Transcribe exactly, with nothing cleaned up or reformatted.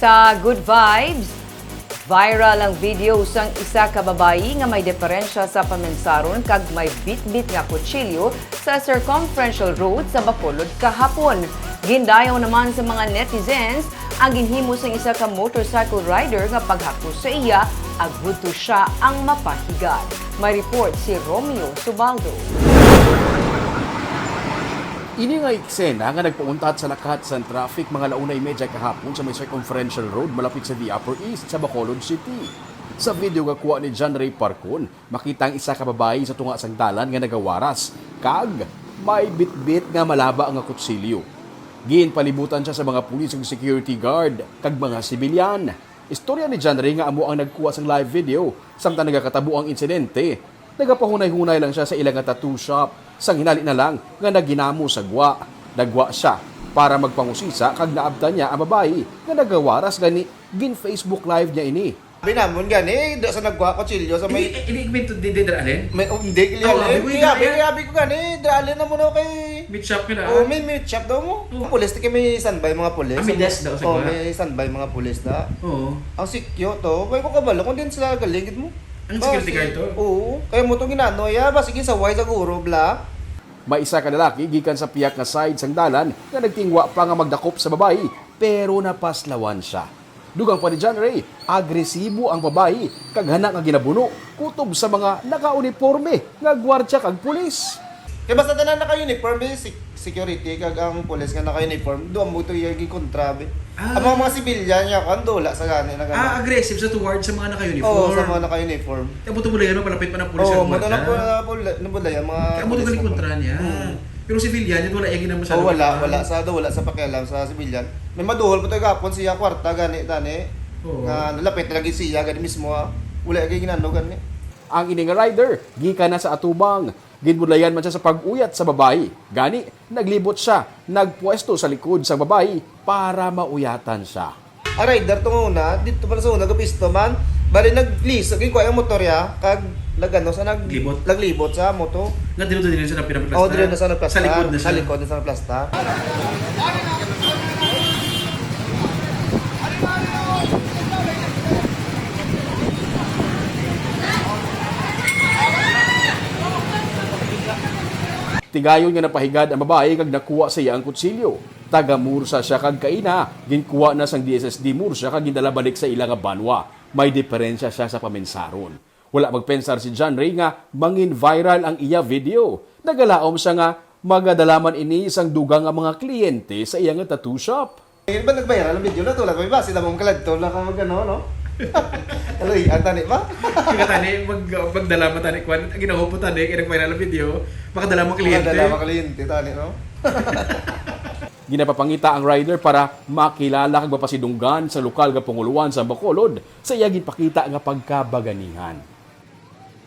Sa Good Vibes, viral ang video sang isa ka babayi nga may diferensya sa pamensaron kag may bitbit nga kutsilyo sa Circumferential Road sa Bacolod kahapon. Gindayaw naman sa mga netizens ang ginhimo sang isa ka motorcycle rider nga paghakus sa iya, agud to siya ang mapahigad. May report si Romeo Subaldo. Ini nga eksena nga nagpauntat sa lakat sang traffic mga alauna y media kahapon sa may Circumferential Road malapit sa The Upper East sa Bacolod City. Sa video nga kuha ni John Ray Parcon, makita ang isa ka babayi sa tunga sang dalan nga nagawaras kag may bitbit nga malaba nga kutsilyo. Ginpalibutan siya sa mga pulis ug security guard kag mga sibilyan. Istorya ni John Ray nga amo ang nagkuha sang live video. Samtang nagakatabo ang insidente, nagapahunay-hunay lang siya sa ila nga tattoo shop. Sang hinali na lang nga naghinamo sa gwa. Nagwa siya para magpangusisa kag naabtan niya ang babayi nga nagawaras gani gin-Facebook Live niya ini. Abi namon gani, da sa nagkuha kutsilyo sa may Ini, ini, ini, di, di, di, alin? May, oh, hindi, kaya, Oo, kaya, abi ko, kaya, kaya, kaya, abi ko gani, draalin na mo na kay Meat shop ka na, Oh, ah? May meat shop daw mo. Oo. Ang pulis, kay may standby mga pulis. Ah, may desk daw sa Oh, kuha? May standby mga pulis na. Oo. Ang sikyo to, kaya ko kabalo kung din sila galing, gid mo. Ang security guard to? Oo. Kaya mo to ginano, ya, ba, sige, saway sa guro, bla. May isa ka lalaki gikan sa piyak nga side sang dalan nga nagtingwa pa nga magdakop sa babayi, pero napaslawan siya. Dugang pa ni John Ray, agresibo ang babayi kag hana nga ginabuno kutob sa mga naka-uniporme nga gwardya kag pulis. Kaya basta tanan naka-uniform, eh, sec-, security kag ang pulis nga naka-uniform, doon mo ito yung gikontra, be. Ah. Ang mga, mga sibilyan niya, kung dula sa gani na gani. Ah, aggressive sa toward sa mga naka-uniform. Oo, sa mga naka-uniform. Kaya mo tumulayan, mapalapit pa ng pulis Oo, ang mo kwarta. Nabulayan mga Kaya mo pulis tumulayan mo. Kontra niya. Hmm. Pero sibilyan, yun, wala yung ginamit sa Oh, wala, lugar. Wala. Sa do, wala sa pakialam sa sibilyan. May maduhol po tayo gapon siya, kwarta, gani, tani. Oo. Nga, nalapit lagi siya, gani mismo, ah. Wala yung ginano, gani. Ang ini nga rider, gikan na sa atubang. Ginbudlayan man siya sa pag-uyat sa babayi. Gani, naglibot siya, nagpwesto sa likod sa babayi para mauyatan siya. Ang rider to nga una, dito pala sa una, gapisto man. Bali, nagliso, ginkuha yung motor ya, kag nagano sa nag-, Libot. Naglibot sa moto. Nga dito, dito sa pinaplastar? Oh, dito na sa nagplastar. Sa likod na siya. Sa likod na sa nagplastar. Tigayon nga napahigad ang babayi kag nakuha sa iya ang kutsilyo. Taga Murcia siya kag kaina, ginkuha na sang D S S D Murcia kag gindala balik sa ila nga banwa. May diferensya siya sa pamensaron. Wala magpensar si John Ray nga mangin viral ang iya video. Nagalaom siya nga magadala man ini sang dugang nga mga kliyente sa iya nga tattoo shop. Ngayon ba nag-viral ang video na to? Wala may basi na mong kaladto na ka mag-ano, no? Kaloy, ang tani ba? Kaya tani, mag, magdala mo tani, kwan, ang ginawa po tani, kaya nag-viral ang video, makadala mo kliyente. Makadala mo kliyente, tani, no? Ginapapangita ang rider para makilala kag mapasidunggan sa lokal nga panguluan sa Bacolod sa iya ginpakita nga pagkabaganihan.